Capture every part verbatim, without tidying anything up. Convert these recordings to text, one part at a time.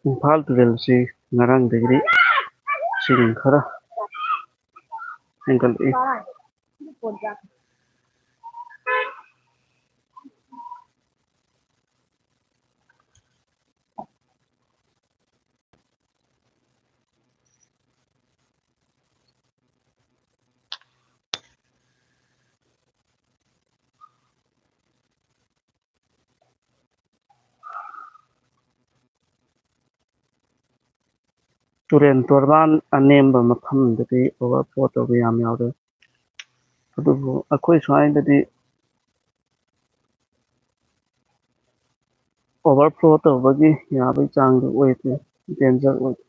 ꯏꯝꯐꯥꯜ ꯇꯨꯔꯦꯜꯁꯤ ꯉꯔꯥꯡꯗꯒꯤꯗꯤ ꯏꯁꯤꯡ ꯈꯔ ꯍꯦꯟꯒꯠꯂꯛꯏ꯫ ꯇꯨꯔꯦꯟ ꯇꯣꯔꯕꯥꯟ ꯑꯅꯦꯝꯕ ꯃꯐꯝꯗꯗꯤ overflow ꯇꯧꯕ ꯌꯥꯝ ꯌꯥꯎꯔꯦ꯫ ꯑꯗꯨꯕꯨ ꯑꯩꯈꯣꯏ ꯁ꯭ꯋꯥꯏꯗꯗꯤ overflow ꯇꯧꯕꯒꯤ ꯌꯥꯕꯒꯤ ꯆꯥꯡꯗꯨ ꯑꯣꯏꯗꯦ, danger ꯑꯣꯏꯗꯦ꯫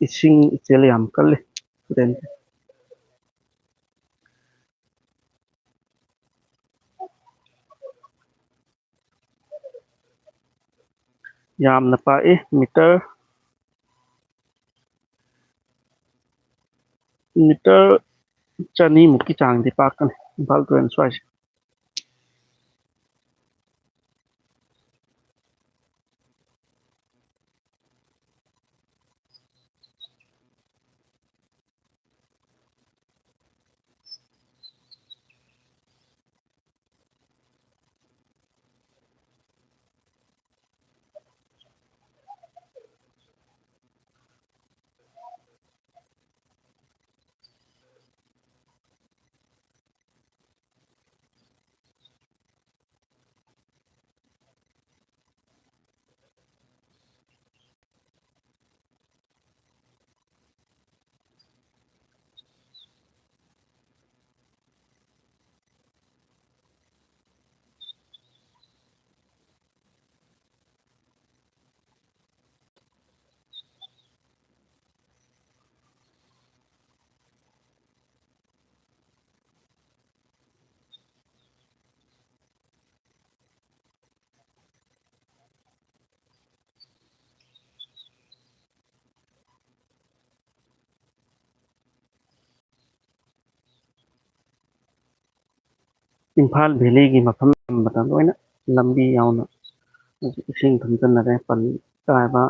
ꯏꯁꯤꯡ ꯏꯆꯦꯜ ꯌꯥꯝ ꯀꯜꯂꯤ ꯇꯨꯔꯦꯟꯁꯦ꯫ ꯌꯥꯝꯅ ꯄꯥꯛꯏ꯫ ꯃꯤꯇꯔ, ꯃꯤꯇꯔ ꯆꯅꯤꯃꯨꯛꯀꯤ ꯆꯥꯡꯗꯤ ꯄꯥꯛꯀꯅꯤ ꯏꯝꯐꯥꯜ ꯇꯨꯔꯦꯜ ꯁ꯭ꯋꯥꯏꯁꯦ꯫ ꯏꯝꯐꯥꯜ ꯚꯦꯂꯤꯒꯤ ꯃꯐꯝ ꯑꯌꯥꯝꯕꯗ ꯂꯣꯏꯅ ꯂꯝꯕꯤ ꯌꯥꯎꯅ ꯍꯧꯖꯤꯛ ꯏꯁꯤꯡ ꯊꯨꯝꯖꯤꯟꯅꯔꯦ꯫ ꯄꯜꯂꯤ ꯀꯥꯏꯕ,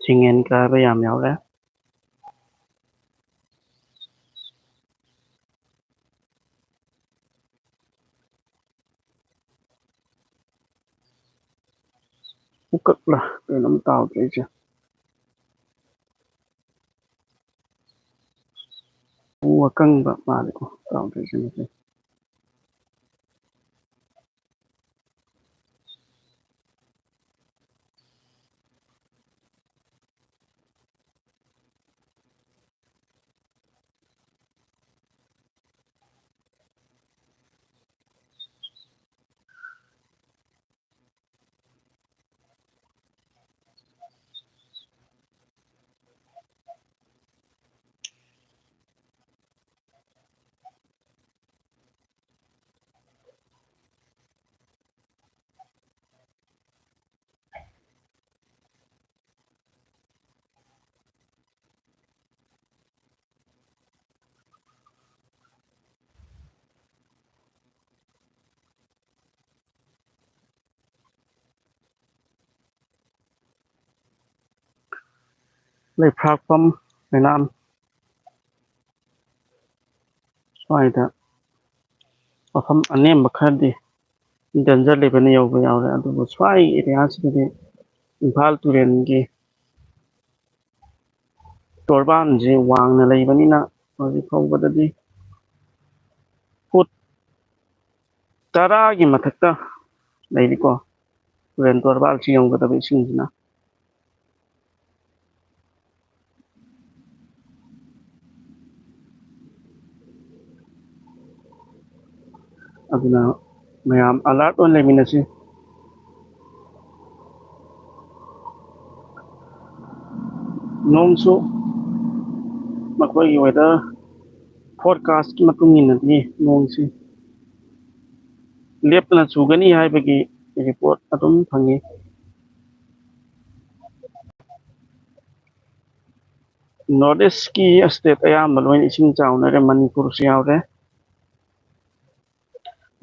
ꯁꯤꯡꯉꯦꯟ ꯀꯥꯏꯕ ꯌꯥꯝ ꯌꯥꯎꯔꯦ꯫ ꯎꯀꯛꯂ ꯀꯩꯅꯣꯝ ꯇꯥꯎꯗ꯭ꯔꯤꯁꯦ꯫ ꯎ ꯑꯀꯪꯕ ꯃꯥꯜꯂꯦꯀꯣ ꯇꯥꯎꯗ꯭ꯔꯤꯁꯦ ꯉꯁꯤ꯫ ꯂꯩꯐꯥꯛꯄꯝ, ꯃꯩꯅꯥꯝ ꯁ꯭ꯋꯥꯏꯗ ꯃꯐꯝ ꯑꯅꯦꯝꯕ ꯈꯔꯗꯤ ꯗꯦꯟꯖꯔ ꯂꯦꯚꯦꯜ ꯌꯧꯕ ꯌꯥꯎꯔꯦ, ꯑꯗꯨꯕꯨ ꯁ꯭ꯋꯥꯏ ꯑꯦꯔꯤꯌꯥꯁꯤꯗꯗꯤ ꯏꯝꯐꯥꯜ ꯇꯨꯔꯦꯜꯒꯤ ꯇꯣꯔꯕꯥꯟꯁꯦ ꯋꯥꯡꯅ ꯂꯩꯕꯅꯤꯅ ꯍꯧꯖꯤꯛ ꯐꯥꯎꯕꯗꯗꯤ ꯐꯨꯠ ꯇꯔꯥꯒꯤ ꯃꯊꯛꯇ ꯂꯩꯔꯤꯀꯣ, ꯇꯨꯔꯦꯟ ꯇꯣꯔꯕꯥꯜꯁꯤ ꯌꯧꯒꯗꯕ ꯏꯁꯤꯡꯁꯤꯅ꯫ ꯑꯗꯨꯅ ꯃꯌꯥꯝ ꯑꯂꯥꯔꯠ ꯑꯣꯏꯅ ꯂꯩꯃꯤꯟꯅꯁꯤ꯫ ꯅꯣꯡꯁꯨ ꯃꯈꯣꯏꯒꯤ ꯋꯦꯗꯔ ꯐꯣꯔꯀꯥꯁꯀꯤ ꯃꯇꯨꯡ ꯏꯟꯅꯗꯤ ꯅꯣꯡꯁꯤ ꯂꯦꯞꯇꯅ ꯆꯨꯒꯅꯤ ꯍꯥꯏꯕꯒꯤ ꯔꯤꯄꯣꯔꯠ ꯑꯗꯨꯝ ꯐꯪꯉꯤ꯫ ꯅꯣꯔꯠ ꯏꯁꯀꯤ ꯁ꯭ꯇꯦꯠ ꯑꯌꯥꯝꯕ ꯂꯣꯏꯅ ꯏꯁꯤꯡ ꯆꯥꯎꯅꯔꯦ, ꯃꯅꯤꯄꯨꯔꯁꯨ ꯌꯥꯎꯔꯦ꯫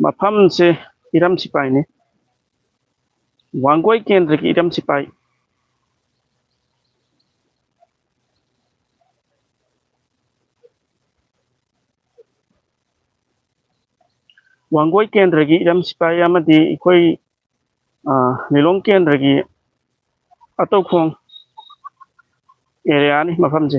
ꯃꯐꯝꯁꯦ ꯏꯔꯝ ꯁꯤꯄꯥꯏꯅꯤ꯫ ꯋꯥꯡꯒꯣꯏ ꯀꯦꯟꯗ꯭ꯔꯒꯤ ꯏꯔꯝ ꯁꯤꯄꯥꯏ꯫ ꯋꯥꯡꯒꯣꯏ ꯀꯦꯟꯗ꯭ꯔꯒꯤ ꯏꯔꯝ ꯁꯤꯄꯥꯏ ꯑꯃꯗꯤ ꯑꯩꯈꯣꯏ, ꯑ, ꯂꯤꯂꯣꯡ ꯀꯦꯟꯗ꯭ꯔꯒꯤ ꯑꯇꯧꯈꯣꯡ ꯑꯦꯔꯤꯌꯥꯅꯤ ꯃꯐꯝꯁꯦ꯫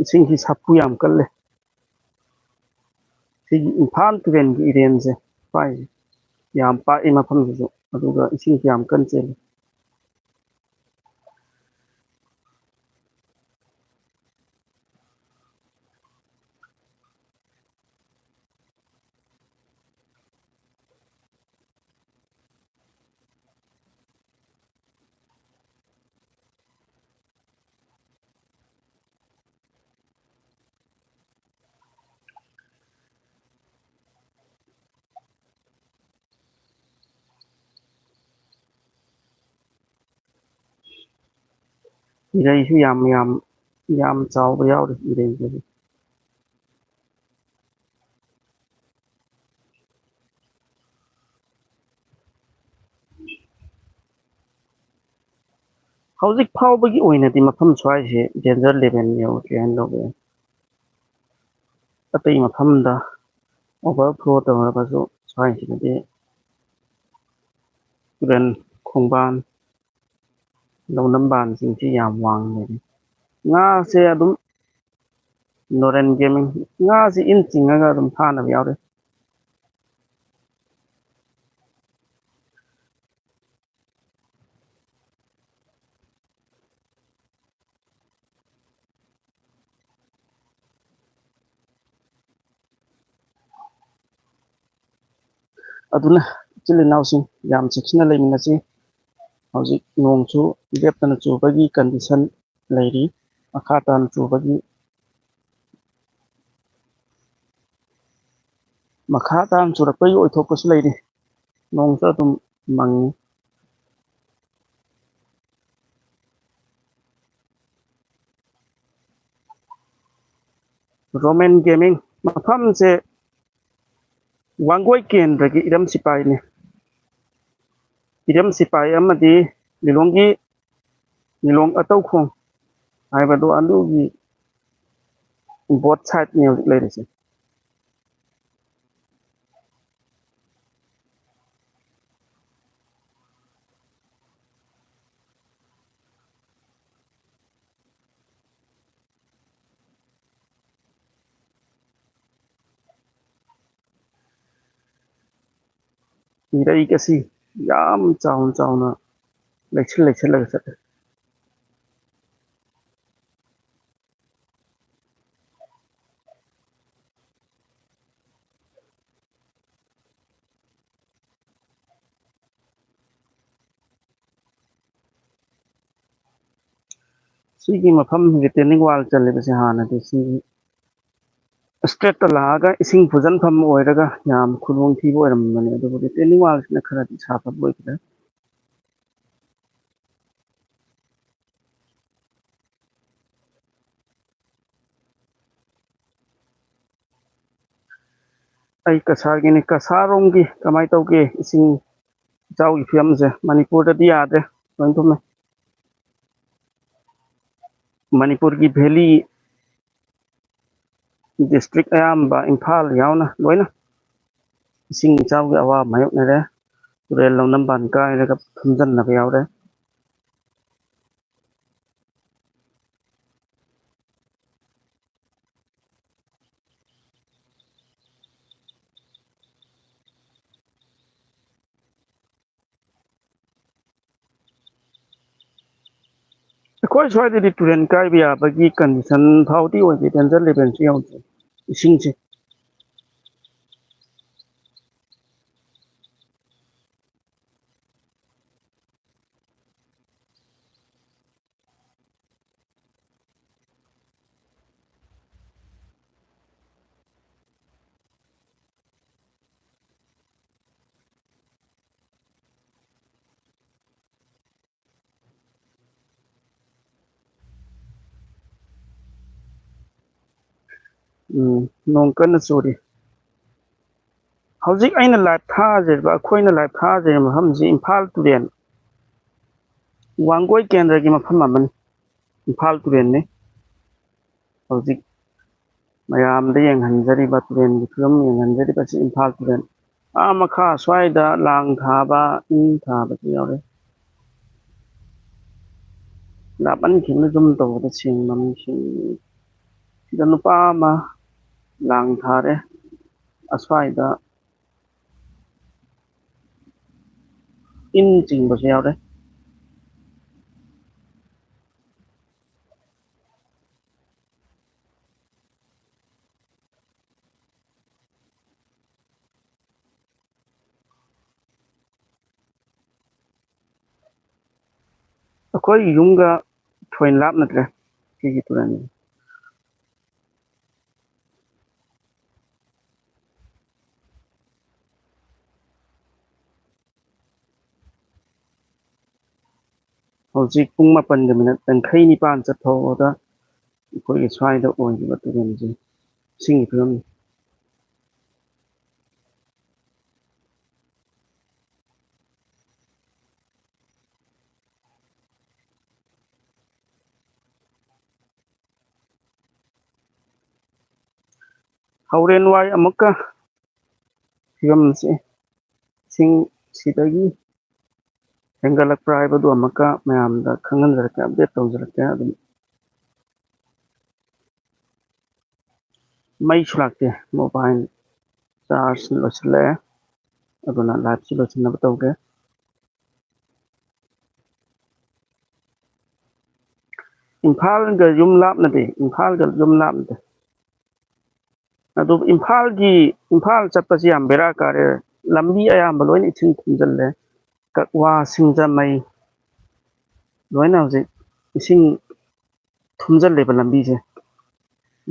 ꯏꯁꯤꯡꯁꯤ ꯁꯥꯐꯨ ꯌꯥꯝ ꯀꯜꯂꯦ꯫ ꯁꯤꯒꯤ ꯏꯝꯐꯥꯜ ꯇꯨꯔꯦꯜꯒꯤ ꯏꯔꯦꯟꯁꯦ ꯄꯥꯛꯏ, ꯌꯥꯝ ꯄꯥꯛꯏ ꯃꯐꯝꯁꯤꯁꯨ, ꯑꯗꯨꯒ ꯏꯁꯤꯡꯁꯨ ꯌꯥꯝ ꯀꯟꯅ ꯆꯦꯜꯂꯤ꯫ ꯏꯔꯩꯁꯨ ꯌꯥꯝ, ꯌꯥꯝ, ꯌꯥꯝ ꯆꯥꯎꯕ ꯌꯥꯎꯔꯤ ꯏꯔꯩꯗꯗꯤ꯫ ꯍꯧꯖꯤꯛ ꯐꯥꯎꯕꯒꯤ ꯑꯣꯏꯅꯗꯤ ꯃꯐꯝ ꯁ꯭ꯋꯥꯏꯁꯦ danger level ꯌꯧꯗ꯭ꯔꯤ ꯍꯥꯏꯅ ꯂꯧꯕ ꯌꯥꯏ꯫ ꯑꯇꯩ ꯃꯐꯝꯗ overflow ꯇꯧꯔꯒꯁꯨ ꯁ꯭ꯋꯥꯏꯁꯤꯗꯗꯤ ꯇꯨꯔꯦꯟ ꯈꯣꯡꯕꯥꯟ, ꯂꯧꯅꯝꯕꯥꯟꯁꯤꯡꯁꯤ ꯌꯥꯝ ꯋꯥꯡꯅ ꯂꯩꯔꯤ꯫ ꯉꯥꯁꯦ ꯑꯗꯨꯝ ꯅꯣꯔꯦꯟ ꯒꯦꯃꯤꯡ, ꯉꯥꯁꯤ ꯏꯟ ꯆꯤꯡꯉꯒ ꯑꯗꯨꯝ ꯐꯥꯅꯕ ꯌꯥꯎꯔꯤ꯫ ꯑꯗꯨꯅ ꯏꯆꯤꯜ ꯏꯅꯥꯎꯁꯤꯡ ꯌꯥꯝ ꯆꯦꯛꯁꯤꯟꯅ ꯂꯩꯃꯤꯟꯅꯁꯤ꯫ ꯍꯧꯖꯤꯛ ꯅꯣꯡꯁꯨ ꯂꯦꯞꯇꯅ ꯆꯨꯕꯒꯤ condition ꯂꯩꯔꯤ꯫ ꯃꯈꯥ ꯇꯥꯅ ꯆꯨꯕꯒꯤ, ꯃꯈꯥ ꯇꯥꯅ ꯆꯨꯔꯛꯄꯒꯤ ꯑꯣꯏꯊꯣꯛꯄꯁꯨ ꯂꯩꯔꯤ꯫ ꯅꯣꯡꯁꯨ ꯑꯗꯨꯝ ꯃꯪꯉꯤ꯫ ꯔꯣꯃꯦꯟ ꯒꯦꯃꯤꯡ ꯃꯐꯝꯁꯦ ꯋꯥꯡꯒꯣꯏ ꯀꯦꯟꯗ꯭ꯔꯒꯤ ꯏꯔꯝ ꯁꯤꯄꯥꯏꯅꯤ꯫ ꯏꯔꯝ ꯁꯤꯄꯥꯏ ꯑꯃꯗꯤ ꯂꯤꯂꯣꯡꯒꯤ, ꯂꯤꯂꯣꯡ ꯑꯇꯧꯈꯣꯡ ꯍꯥꯏꯕꯗꯣ, ꯑꯗꯨꯒꯤ both sideꯅꯤ ꯍꯧꯖꯤꯛ ꯂꯩꯔꯤꯁꯦ꯫ ꯏꯔꯩꯒꯁꯤ ꯌꯥꯝ ꯆꯥꯎꯅ ꯆꯥꯎꯅ ꯂꯩꯁꯤꯜ ꯂꯩꯁꯤꯜꯂꯒ ꯆꯠꯂꯦ꯫ ꯁꯤꯒꯤ ꯃꯐꯝ retaining wall ꯆꯜꯂꯤꯕꯁꯦ ꯍꯥꯟꯅꯗꯤ ꯁꯤꯒꯤ straightꯇ ꯂꯥꯛꯑꯒ ꯏꯁꯤꯡ ꯐꯨꯖꯟꯐꯝ ꯑꯣꯏꯔꯒ ꯌꯥꯝ ꯈꯨꯗꯣꯡꯊꯤꯕ ꯑꯣꯏꯔꯝꯕꯅꯤ, ꯑꯗꯨꯕꯨ retaining wallꯁꯤꯅ ꯈꯔꯗꯤ ꯁꯥꯐꯕ ꯑꯣꯏꯈ꯭ꯔꯦ꯫ ꯑꯩ ꯀꯁꯥꯔꯒꯤꯅꯤ꯫ ꯀꯁꯥꯔꯔꯣꯝꯒꯤ ꯀꯃꯥꯏꯅ ꯇꯧꯒꯦ ꯏꯁꯤꯡ ꯏꯆꯥꯎꯒꯤ ꯐꯤꯕꯝꯁꯦ? ꯃꯅꯤꯄꯨꯔꯗꯗꯤ ꯌꯥꯗ꯭ꯔꯦ, ꯂꯣꯏ ꯊꯨꯝꯃꯦ꯫ ꯃꯅꯤꯄꯨꯔꯒꯤ valley district ꯑꯌꯥꯝꯕ, ꯏꯝꯐꯥꯜ ꯌꯥꯎꯅ ꯂꯣꯏꯅ ꯏꯁꯤꯡ ꯏꯆꯥꯎꯒꯤ ꯑꯋꯥꯕ ꯃꯥꯌꯣꯛꯅꯔꯦ꯫ ꯇꯨꯔꯦꯜ ꯂꯧꯅꯝꯕꯥꯟ ꯀꯥꯏꯔꯒ ꯊꯨꯝꯖꯤꯟꯅꯕ ꯌꯥꯎꯔꯦ꯫ ꯑꯩꯈꯣꯏ ꯁ꯭ꯋꯥꯏꯗꯗꯤ ꯇꯨꯔꯦꯟ ꯀꯥꯏꯕ ꯌꯥꯕꯒꯤ condition ꯐꯥꯎꯗꯤ ꯑꯣꯏꯗꯦ, danger levelꯁꯨ ꯌꯧꯗꯦ ꯏꯁꯤꯡꯁꯦ꯫ ꯎꯝ, ꯅꯣꯡ ꯀꯟꯅ ꯆꯨꯔꯤ꯫ ꯍꯧꯖꯤꯛ ꯑꯩꯅ live ꯊꯥꯖꯔꯤꯕ, ꯑꯩꯈꯣꯏꯅ live ꯊꯥꯖꯔꯤꯕ ꯃꯐꯝꯁꯤ ꯏꯝꯐꯥꯜ ꯇꯨꯔꯦꯜ, ꯋꯥꯡꯒꯣꯏ ꯀꯦꯟꯗ꯭ꯔꯒꯤ ꯃꯐꯝ ꯑꯃꯅꯤ꯫ ꯏꯝꯐꯥꯜ ꯇꯨꯔꯦꯜꯅꯤ꯫ ꯍꯧꯖꯤꯛ ꯃꯌꯥꯝꯗ ꯌꯦꯡꯍꯟꯖꯔꯤꯕ, ꯇꯨꯔꯦꯜꯒꯤ ꯐꯤꯕꯝ ꯌꯦꯡꯍꯟꯖꯔꯤꯕ ꯑꯁꯤ ꯏꯝꯐꯥꯜ ꯇꯨꯔꯦꯜ꯫ ꯑꯥ ꯃꯈꯥ ꯁ꯭ꯋꯥꯏꯗ ꯂꯥꯡ ꯊꯥꯕ, ꯏꯟ ꯊꯥꯕꯁꯨ ꯌꯥꯎꯔꯦ꯫ ꯂꯥꯞꯃꯟꯈꯤꯕꯅ zoom ꯇꯧꯕꯗ ꯁꯦꯡ ꯃꯝ ꯁꯦꯡ-, ꯁꯤꯗ ꯅꯨꯄꯥ ꯑꯃ ꯂꯥꯡ ꯊꯥꯔꯦ꯫ ꯑꯁ꯭ꯋꯥꯏꯗ ꯏꯟ ꯆꯤꯡꯕꯁꯨ ꯌꯥꯎꯔꯦ꯫ ꯑꯩꯈꯣꯏꯒꯤ ꯌꯨꯝꯒ ꯊꯣꯏꯅ ꯂꯥꯞꯅꯗ꯭ꯔꯦ ꯁꯤꯒꯤ ꯇꯨꯔꯦꯜꯁꯦ꯫ ꯍꯧꯖꯤꯛ ꯄꯨꯡ ꯃꯥꯄꯟꯒ minute ꯌꯥꯡꯈꯩ ꯅꯤꯄꯥꯟ ꯆꯠꯐꯥꯎꯕꯗ ꯑꯩꯈꯣꯏꯒꯤ ꯁ꯭ꯋꯥꯏꯗ ꯑꯣꯏꯔꯤꯕ ꯇꯨꯔꯦꯜꯁꯦ ꯏꯁꯤꯡꯒꯤ ꯐꯤꯕꯝꯅꯤ꯫ ꯍꯣꯔꯦꯟ ꯋꯥꯏ ꯑꯃꯨꯛꯀ ꯐꯤꯕꯝꯁꯦ ꯏꯁꯤꯡ ꯁꯤꯗꯒꯤ ꯍꯦꯟꯒꯠꯂꯛꯄ꯭ꯔꯥ ꯍꯥꯏꯕꯗꯨ ꯑꯃꯨꯛꯀ ꯃꯌꯥꯝꯗ ꯈꯪꯍꯟꯖꯔꯛꯀꯦ, update ꯇꯧꯖꯔꯛꯀꯦ꯫ ꯑꯗꯨꯝ ꯃꯩꯁꯨ ꯂꯥꯛꯇꯦ, mobile charge ꯂꯣꯏꯁꯤꯜꯂꯛꯑꯦ, ꯑꯗꯨꯅ live ꯁꯤ ꯂꯣꯏꯁꯤꯟꯅꯕ ꯇꯧꯒꯦ꯫ ꯏꯝꯐꯥꯜꯒ ꯌꯨꯝ ꯂꯥꯞꯅꯗꯦ, ꯏꯝꯐꯥꯜꯒ ꯌꯨꯝ ꯂꯥꯞꯅꯗꯦ꯫ ꯑꯗꯨ ꯏꯝꯐꯥꯜꯒꯤ, ꯏꯝꯐꯥꯜ ꯆꯠꯄꯁꯤ ꯌꯥꯝ ꯕꯦꯔꯥ ꯀꯥꯔꯦ꯫ ꯂꯝꯕꯤ ꯑꯌꯥꯝꯕ ꯂꯣꯏꯅ ꯏꯁꯤꯡ ꯊꯨꯝꯖꯤꯜꯂꯦ꯫ ꯀꯛꯋꯥ, ꯁꯤꯡꯖꯃꯩ ꯂꯣꯏꯅ ꯍꯧꯖꯤꯛ ꯏꯁꯤꯡ ꯊꯨꯝꯖꯤꯜꯂꯦꯕ ꯂꯝꯕꯤꯁꯦ꯫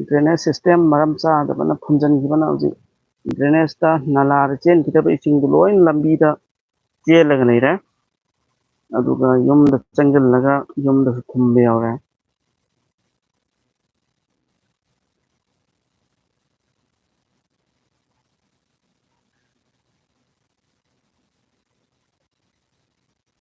Drainage system ꯃꯔꯝ ꯆꯥꯗꯕꯅ ꯐꯨꯝꯖꯤꯟꯈꯤꯕꯅ ꯍꯧꯖꯤꯛ drainage ꯇ, ꯅꯂꯥꯗ ꯆꯦꯟꯈꯤꯗꯕ ꯏꯁꯤꯡꯗꯨ ꯂꯣꯏꯅ ꯂꯝꯕꯤꯗ ꯆꯦꯜꯂꯒ ꯂꯩꯔꯦ꯫ ꯑꯗꯨꯒ ꯌꯨꯝꯗ ꯆꯪꯁꯤꯜꯂꯒ ꯌꯨꯝꯗꯁꯨ ꯊꯨꯝꯕ ꯌꯥꯎꯔꯦ꯫